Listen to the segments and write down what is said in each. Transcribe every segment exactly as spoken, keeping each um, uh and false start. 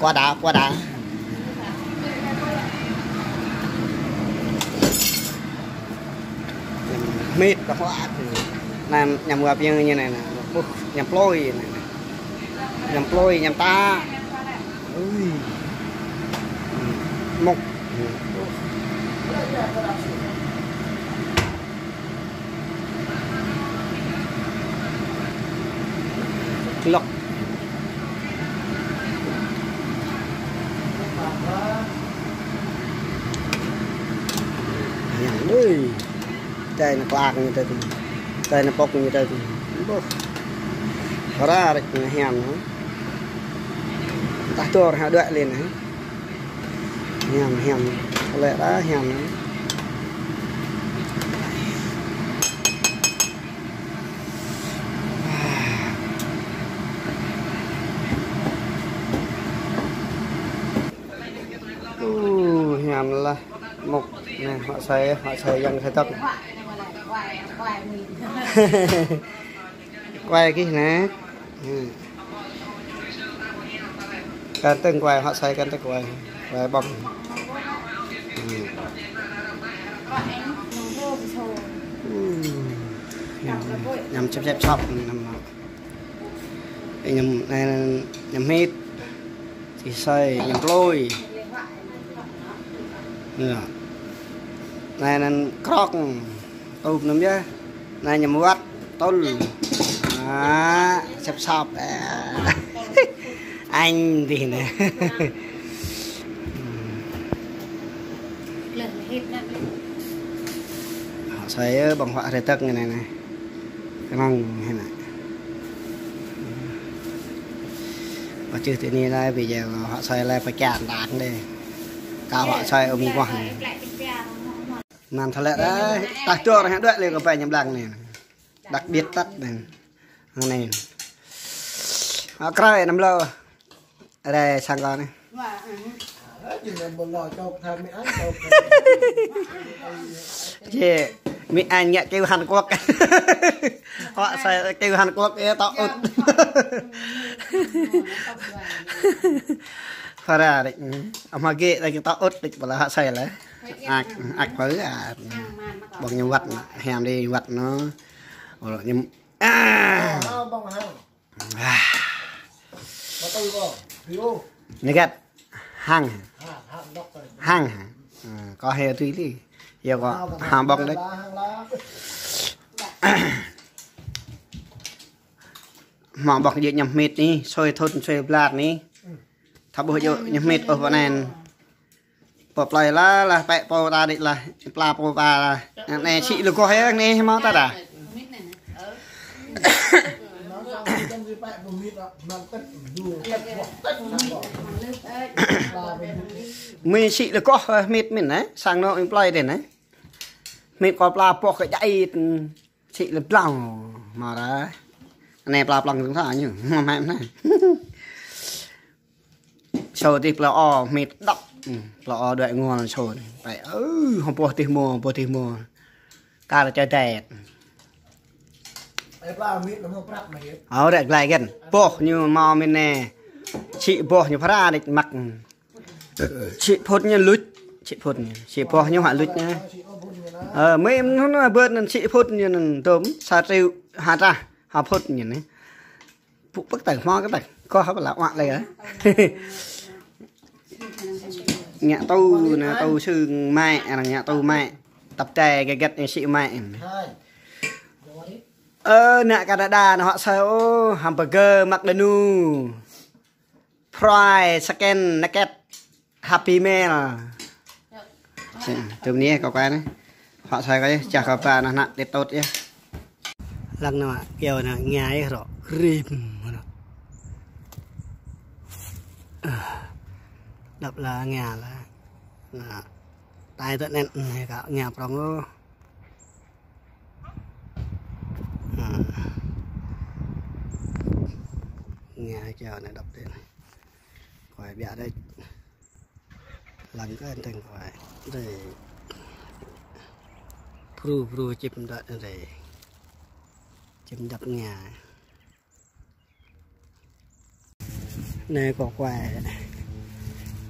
Pua đá, pua đá. Mịt, đọc hoa. Nam, ñăm gua piêng ñu anai nă. Ƀuh, ñăm plôi anai nă. Ñăm plôi, ñăm ta. Ui. Mŏk. Glŏk. Hiam đơi. Čai nă klak ñu tơi. Čai nă pŏk ñu tơi. Ƀuh. Hơra rĕč hiam. Tah tur hă đuaĭ lên hă. Hiam, hiam. Lĕ ra hiam. Ơ, hiam lah. Mŏk. Nă, hŏ sai, hŏ sai yang sai tŏk. Kuai kih nă. Ơ. Kăn tơ̆ng kuai, hŏ sai kăn tơ̆ng kuai. Kuai ƀơ̆ng. Ơ. Ơ. Ñăm, ñăm čĕp čĕp čŏp anai nă. Ơ, ñăm, anai, ñăm hmit. Sĭ sai, ñăm plôi. Ơ. Anai, anai krŏk. Tŭp anŭn yơh. Anai ñăm wăt, tŭl. Ă, sĕp sŏp. Ơ. Anh dih nă. Hŏ sai ơ, ƀơ̆ng huă rơtơ̆k anai nă. Kơnơ̆ng hă nă. Ƀă čưh tơ anai lai, video hŏ sai lai pơčan đak đơi. Kâo hŏ sai ôm ƀuah anai. Măn thâo lĕ đơi, tah tur hă đuaĭ lĕ kơ ƀai ñăm lăng anai. Đặc biệt tăt anai. Anai. Hă krơi năm lô. Rai sang kâo anai. Jê, mi anh ngă kêu Hàn Quốc. Hŏ sai kêu Hàn Quốc, ơ, tŏ ŭt. Phara đĕč. Ama gê đĕč tŏ ŭt đĕč, ƀă lah hŏ sai lah. Ak, ak pơ, a. Ƀơ̆ng ñu wăt, hiam đơi wăt nă. Ơ, ñu, a. Nă găt. Hăng. Hăng. Ơ, kâo hê tui li. Yua kâo hăng ƀơ̆ng đĕč. Hmâo ƀơ̆ng jĕ ñăm hmit anai, sui thŭn sui blat anai. Thâo ƀuh jĕ ñăm hmit ôh pơ anai. Pơ plơi lah, lah pĕ pô ta đĕč lah, pla pô ta lah. Anai sĭ lơgoh yơh, anai hmâo ta dah. Mi sĭ lơgoh, ơ, hmit min, ơ, sang anŏ plơi đĕč nă. Hmit kơ pla pŏk kơ jai, sĭ lơblang, hmâo dah. Anai pla plăng dơ̆ng tha ñu, hmâo hmai anai. Sô tih plơi O, hmit đŏk. Ư, plơi O đuaĭ ngol sô anai. Pĕ, ơ, hŏ boh tih mô, boh tih mô. Kar čơ đet. Ơ, rĕ glai găn. Boh ñu hmâo min nă. Sĭ boh ñu phara đĕč măk. Sĭ phŭt ñu luč. Sĭ phŭt ñu. Sĭ boh ñu hă luč nă. Ơ, mơ̆ anŭn bơ̆t anŭn sĭ phŭt ñu anŭn tôm. Sa triệu ha trah. Ha phŭt ñu anai. Pŭk pơ̆k tơ̆ng hmâo kơ tơ̆ng. Kâo hăp lah wă lĕ. Ngă tu nă, tu sư mă, arăng ngă tu mă. Tăp tê gơgĕt ñu sĭ mă. Ơ, nă Canada nă hŏ sai ôh, hamburger, McDonald. Fry, chicken nugget, Happy Meal. Tơm anai kâo kuai anai. Hŏ sai kâo yơh, čah kâo ba anŭn hă, đĕt tŭt yơh. Lăng nă, kiao nă, ngă yơh rŏ, rim nă. Đăp lah ngă lah. Nă, tai tơ anŭn, nă, kâo ngă prŏng ôh. Ơ. Ngă kiao nă đăp đĕč. Kuai biă đĕč. Lăng kơ tơ̆ng kuai. Đĕč. Pru, pru čip đăp đĕč. Čip đăp ngă. Anai kâo kuai.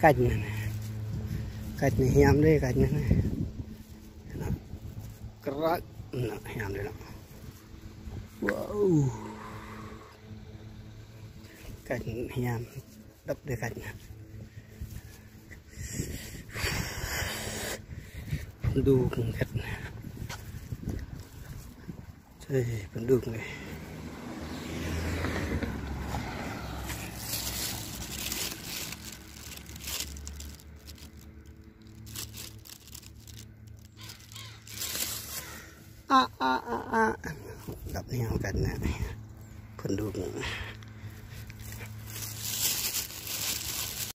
Kăč anai. Kăč anai hiam dih, kăč anai. Anai. Krăk. Anai, hiam dih anai. Wow. Kăč anai hiam. Dăp dih kăč anai. Pơduk kăč anai. Ê, pơduk anai. A, a, a, a. Dăp anai kăč anai. Pơduk anai.